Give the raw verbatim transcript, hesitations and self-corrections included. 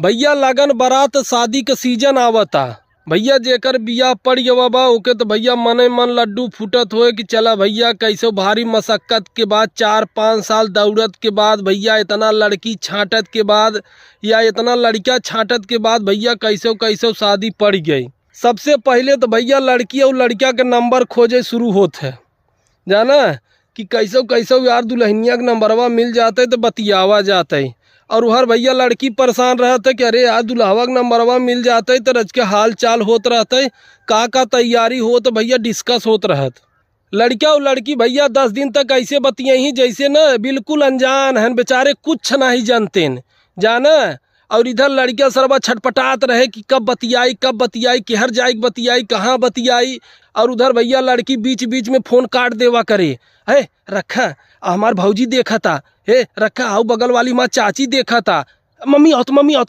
भइया, लगन बरात शादी क सीजन आवता। भइया, जेकर बियाह पड़ गवा बा, ओके त भइया मने मन लड्डू फूटत होए कि चला भइया, कैसो भारी मशक्कत के बाद, चार पाँच साल दौड़त के बाद भइया, इतना लड़की छांटत के बाद या इतना लड़का छांटत के बाद भइया, कैसो कैसो शादी पड़ गई। सबसे पहिले त भइया, लड़की अउर लड़का के नंबर खोजे शुरू होत है, जाना, कि कैसो कैसो यार दुल्हनिया के नंबरवा मिल जाते त बतियावा जाते। अउर उहर भइया, लड़की परेशान रहत है कि अरे यार, दुल्हवा के नंबरवा मिल जाते त रच के हाल चाल होत रहते, का का तैयारी होत भइया, डिस्कस होत रहत। लड़का अउर लड़की भइया, दस दिन तक ऐसे बतियाई जैसे न बिल्कुल अनजान हन, बेचारे कुछ नहीं जानते न, जाना। अउर इधर लड़का सरवा छटपटात रहे कि कब बतियाई, कब बतियाई, केहर जाइक बतियाई, कहाँ बतियाई। अउर उधर भइया, लड़की बीच बीच में फोन काट देवा करे, "हे रखा, हमार भौजी देखा था, हे रखा, हाउ बगल वाली माँ चाची देखा था, मम्मी आवत, मम्मी आवत।"